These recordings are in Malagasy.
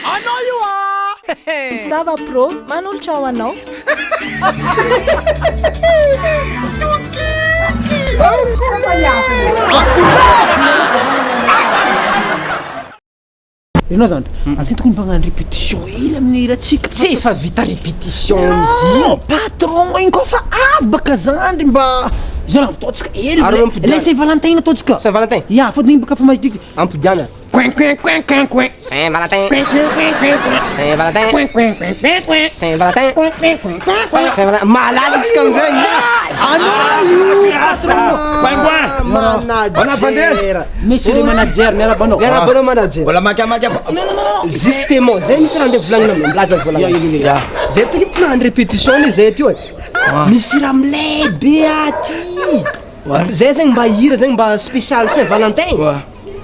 Anao io ah! Sava Pro manolotra ho anao. Ianao zandry, antsika tokony mba hagnano répétition hely amin'ny hirantsika. Tsy efa vita répétition izy io. Patron igny koa fa avy baka zandry mba zao raha ataontsika hely. Ary ampodiana. Ilay Saint Valentin igny ataontsika. Saint Valentin? Ya, fôtony igny baka fa mahitriky. Ampodiana. Coin coin coin coin coin. Saint Valentin. Coin coin coin coin coin. Saint Valentin. Coin coin coin coin coin. Saint Valentin. Coin coin coin coin coin. Saint Valentin. Malaza antsika amizay. Anao io patron. Pingouin. Manager. Monsieur le manager, miarahaba anao. Miarahaba anao manager. Mbola makamaka fa. Non non non non. Justement, zay misy raha andeha volagnina aminao, milaza ny volagnina. Ya. Zay tokony mpinahany répétition anie zay aty io e. Misy raha milay be aty. Zay zegny mba hira zegny mba spécial Saint Valentin.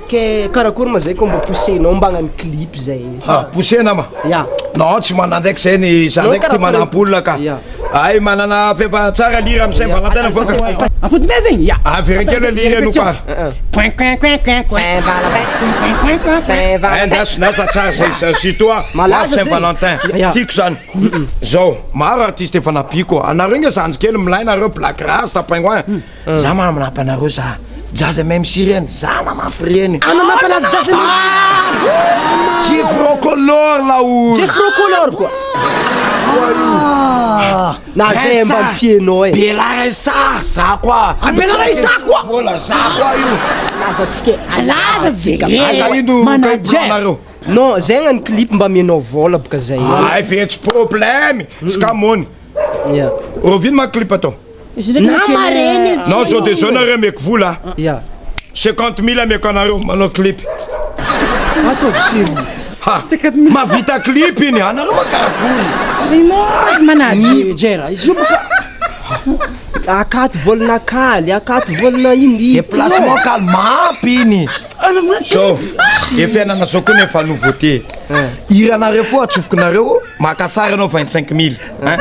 Ke karakory ma zay ko mba poussenao mba hagnano clip zay. Ah, poussé nama. Ya. Non, tsy manana ndraiky zay ny za ndraiky ty manampy olona ka. Ya. Ay manana fefa tsara lira amin'ny Saint Valentin avoaka. Ampodinay zegny. Ya. Avereno kely lira aloha ka. Coin coin coin coin coin. Saint Valentin. Coin coin coin. Saint Ay Valentin. andraso ndraso tsara zay zay surtout ah. Malaza Saint zay. Valentin. Ya. Tiako zany. Zao, maro artiste efa nampiako. Anareo nge zandry kely milay nareo Black Rasta Pingouin. Za manampy anareo za. Jazz MMC reny, za nanampy reny. Ah, nanampy anazy Jazz MMC. Jeffro Color laolo. Jeffro Color koa. Na zay mba ampianao e. Bela Resa, za koa. Ah, Bela Resa koa. Mbola za koa io. Laza antsika e. Alaza tsika. Aka ino Manager. anareo. Non, zay hagnano clip mba amianao vôla boka zay. Ay fe tsy problème. Skamony. Ya. Oviana ma clip atao? Na mareny izy. Non, zao de zao nareo ameko vola. Ya. 50 mille ameko anareo manao clip. Ataovy sérieux. Ha. Mahavita clip iny. Anareo ma karakory. Remote manager. Izy io boka. Akato vôlana kaly, akato vôlana ino. Déplacement kaly mampy iny. Zao, e fiainana zao koa nefa nouveauté. Hiranareo foa atsofokinareo, maka sary anao 25 mille. Hein?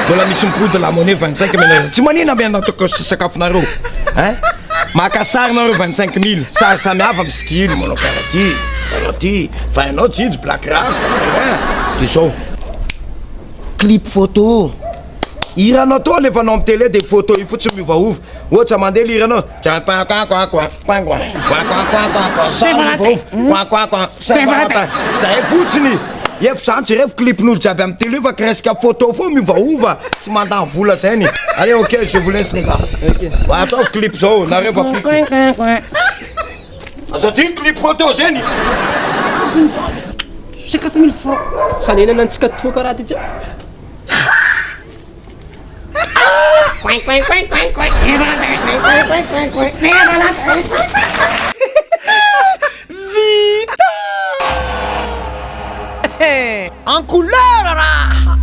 Mbola misy mipody la monnaie 25 mille. Tsy manina amena ataoko sy sakafonareo. Hein? Maka sary nareo 25 mille. Sary samy hafa amin'ny style, manao karaha ty, karaha ty. Fa ianao jijy black rasta. Hein? De zao. Clip photo. Hiranao to alefanao amin'ny télé de photo io fotsiny miovaova. Ohatra mandeha le hiranao. Saint Valentin. Zay fotsiny. Efa zany jereo clipn'olo jiaby amin'ny télé fa presque photo fô miovaova. Tsy mandany vola zay ny. Allez ok je vous laisse les gars. Ataovy clip zao nareo fa clip. Aza adino clip photo zay ny. 50 mille francs. Tsy hanenana antsika toa karaha ty tsy. Vita! En couleur raha!